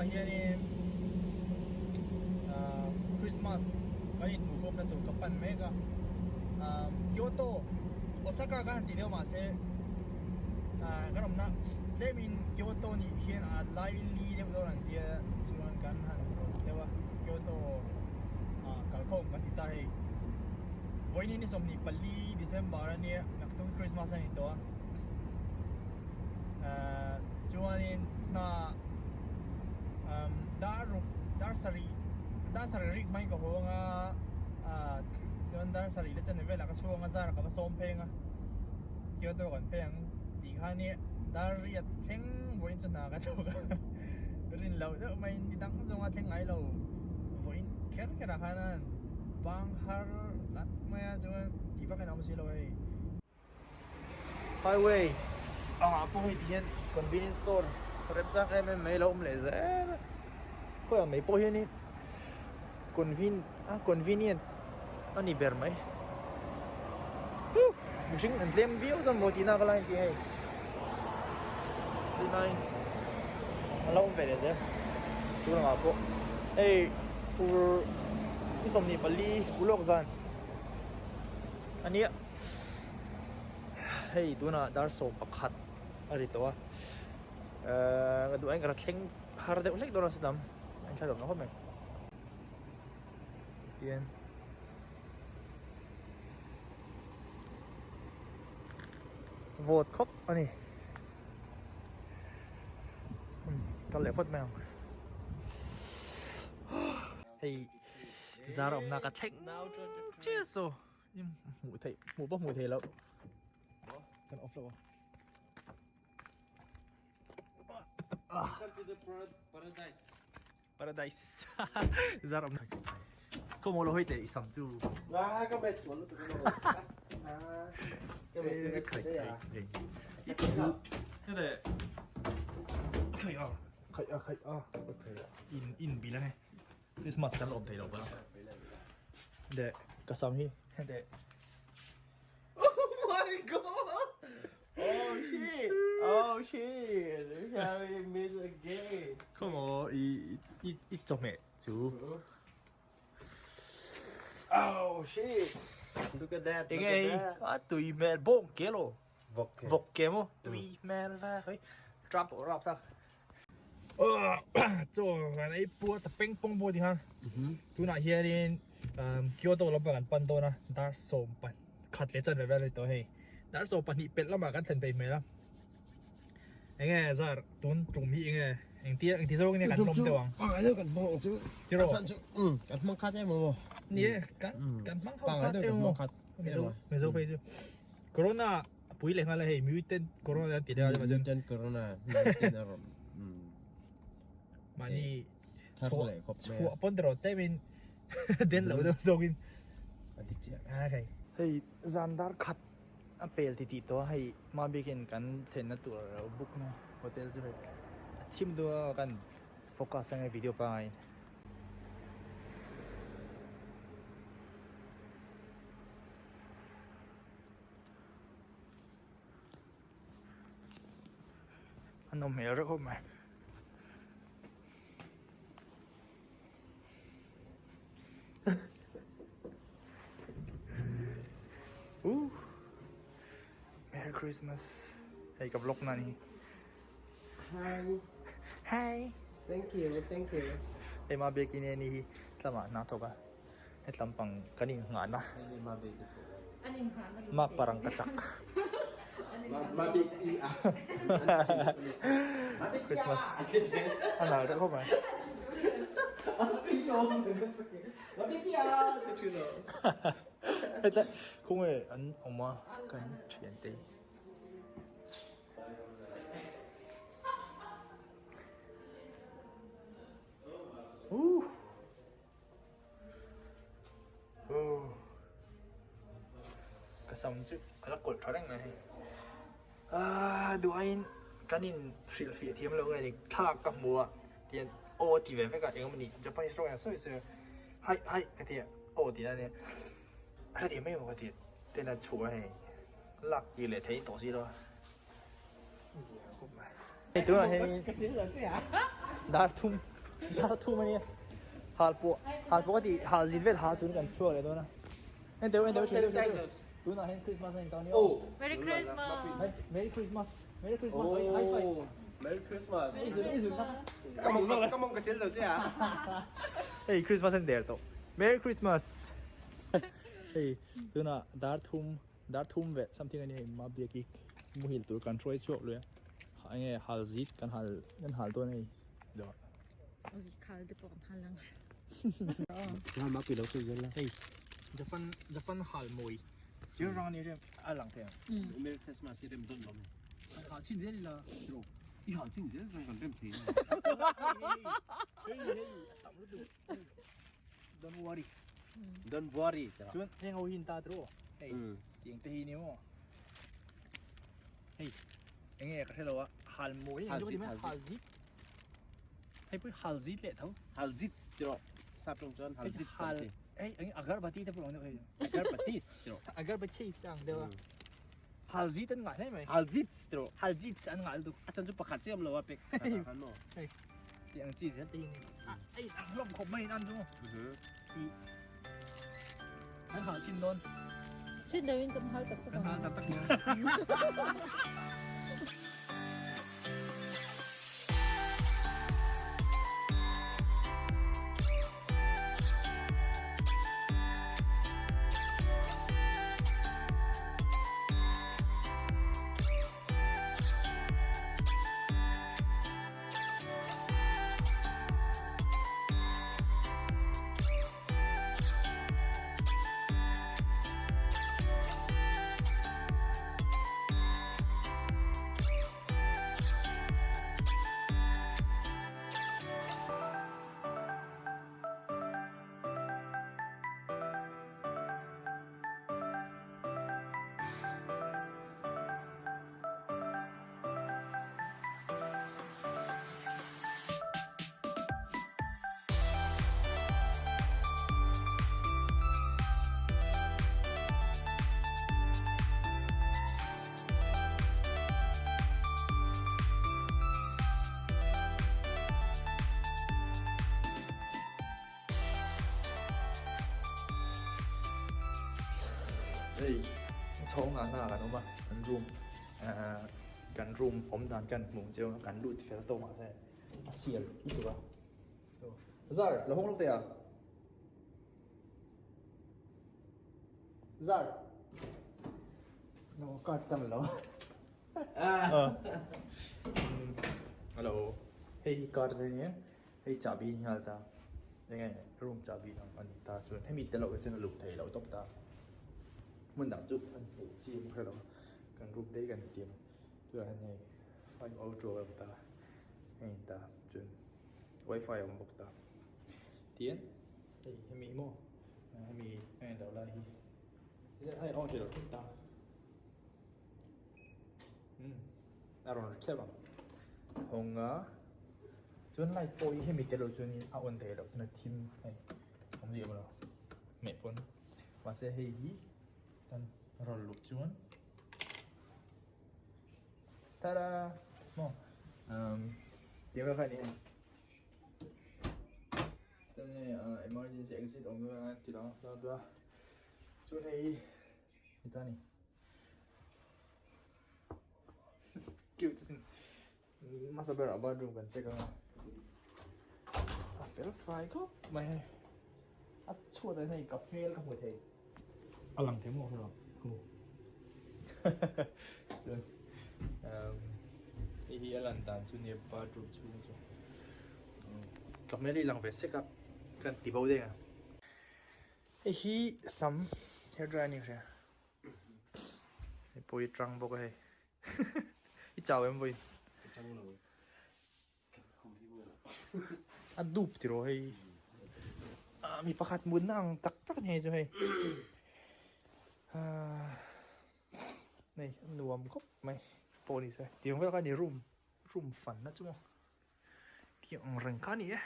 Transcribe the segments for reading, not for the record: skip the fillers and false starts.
hianin Christmas kan inhmuhkhawmna tur ka pan mek a, Kyoto, Osaka kan han tih deuh mahse kan awmna tlemin Kyoto nih hian a laili deuh dawn an tia chuan kan han rawn deuh a, Kyoto kalkhawm kan ti ta hei. Vawiin ni 24 December a nia, naktuk Christmas a ni tawh a. Chuanin hna dar ruk dar sarih dar sarih rik hmangin ka haw anga chuan dar sarih leh chanve velah ka chhuak anga zar ka va sawm pheng a Kyoto kan phei ang tih khan hi dar riat thleng vawiin chu hna ka thawk a rin loh deuh maiin ni dang zawnga thleng ngai lo vawiin kher kher ah khan a bang har tlat mai a chuan tih vak in a awm si lo hei. Highway ah pawh hei ti hian convenience store remchang em em mai a lo awm leh zel a khawiah mai pawh hianin conven a convenient a ni ber mai huh mihring an tlem viau dawn maw tihna ka lai an ti hei tunlai a lo awm ve leh zel tunah pawh hei ur ni 24 ulawk zan a nia. Hei tunah dar 11 a ri tawh a ehh ka duh aiin ka thleng har deuh hlek dawn a satam a inthlak lo khawp mai tian vawt khawp a ni kal leh phawt mai ang hei zar awmna ka thleng chiah saw. Hmuh theih hmuh pawh hmuh theih loh kan off loh a Welcome to the paradise. Paradise zar awm khaw maw lo hawi teh i sam chu Ah ka bet sual lutuk a Ah ka bet sual khai khai i padu hete khai a khai a khai a in in bil ange Christmas kan awm thei lo bawk de ka sam hi de Oh my god! Oh shit! Oh shit! We have meet again. Come on, i i i chawhmeh chu. Oh shit! Look at that. Enge ei a tui hmel bawng ke lo. Vawk ke. Vawk ke maw tui hmel va hei trap tawh rap ta. Chaw kan ei puar ta peng pawng pawh ti khan tunah hianin Kyoto lampang kan pan dawn a dar 11 leh chanve vel a ni tawh hei dar 12 pelh lamah kan thlen phei hmel a enge zar tun tum hi enge engtia engti zawng in nge kan hlawm deuh ang tiraw Kan hmang khat em maw ni e kan kan hmang ho khat em maw mizo mizo phei chu corona A pui leh nghal a hei mutant corona an ti deuh a chuvang chuan Mutant corona mutant a rawn mahni chhuah chhuah pawn tiraw tlemin den loh deuh zawkin a dik chiah a hei hei zan dar khat a pel ti tih tawh a hei hma bikin kan thlenna tur a lo book na hotel chu hei a thim deuh a kan focus ang e video pangai in. A nawm hmel reuh khawp mai. Ooh. Merry Christmas. Hei ka vlog na ni. Hi. Hi. Thank you, thank you. Hei ma biakin e ni hi tlama hna thawk a. Hetlam pang kan innghahna. Ma parang ka chak. Christmas a nal deuh khawp mai. Hetlai khawnge an awm a kan thiante hi. Ooh. Ka sam chu a la kawlh tha reng mai hei ah duhaiin kan in hrilh fiah thiam lo nge ni thlalak ka hmu a tihian aw a ti ve vek a eng emaw ni Japanese rawng hian sawi sawi a hai hai ka ti a aw tih na nia a hrethiam mai maw ka ti ten a chhuah a hei lak tir leh theih tawh si lo a zia khawp mai hei tunah hian dar thum. Dar thum ania hal pawh hal pawh ka ti hal zin vel ha tun kan chhuak leh dawn a en teu en teu teu teu tunah hian Christmas a intan ania aw Merry Christmas Merry Christmas Merry Christmas high five Merry Christmas Merry Ka mawng ka sel zo che a Hei Christmas an der tawh Merry Christmas Hei tunah dar thum dar thum ve something ania hei Mabiaki muhil tur kan hruai chhuak lui a enge hal zit kan hal kan hal dawn a hei. Khal te pawh kan hal ang. Hei Japan Japan hal mawi chiang rang ani rem a lang thei ang. Merry Christmas i rem dawn lo mai. Hal chin zel ila. I hal chin zel chuan kan rem thei lo. Hei hei a tam lutuk. Don't worry. Don't worry. Chuan heng ho hi in ta tru. Hei tiang te hi ni maw. Hei enge ka hre lo a hal mawi Hal zit hal zit. Hei pui hal zit leh tho. Hal zit ti rawh. Sap tawng chuan hal zit hal hei enge agarbati te pawh lo hei. Agarbatis ti rawh. Agarbati ang deuh a. Hal zit an ngah hle mai. Hal zit ti rawh. Hal zit an ngah lutuk. A chan chu pakhat chiah awm lo a pek. Khan maw. Hei ti ang chi zel te hi ni. A in ang hlawm khawp mai in an chu. Kan hal chin dawn. Chin lo in kan hal tak tak. Kan hal tak tak. Hei chhawng ah hna kan awm a kan room ahh kan room awm dan kan hmuh ang chiang a kan lut fel tawh mahse a sial lutuk a zar lo hawng lawk teh a zar no card tam lo hello hei hi card a nia hei chahbi a ni nghal ta enge room chahbi ang a ni ta chuan hemi te loh hi chuan a luh theih loh tawp ta hmun dang chu an hmuh chi ang hrelo kan room te hi kan tiam tunah hian hei five o two a awm ta hei ta chuan wifi a awm bawk ta tihian hei hemi maw hemi a en loh lai hi hei a on theih loh tawp ta. A rawn ri thlep ang hawng a chuan light pawh hi hemi tel loh chuanin a on thei loh chuan a thim hei awm zia lo hmeh pawn mahse hei hi kan rawn luh chuan tada maw umm tih vel kha a ni hei chuan hei emergency exit awm vel a ti lang bla bla chuan hei hi ni ta a ni. Cute hmasa berah bathroom kan check anga a fel fai khawp mai hei a chhuat ah hian hei ka hmel ka hmu thei a lang thei maw hrelo hu chuan hei hi a lan dan chu nia bathroom chhung chu ka hmel hi lang ve sek a kan ti bo deng a hei hi sam hair dryer a ni hria. Hei pawh hi tang bawk a hei i chau em vawiin a dup tiraw hei ah mi pakhat mutna ang tak tak a ni hei chu hei ah hei a nuam khawp mai pawh ni se tiang vel kha a ni room room fan na chu maw tiang ang reng kha a ni e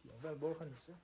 tiang vel bawr kha ni se.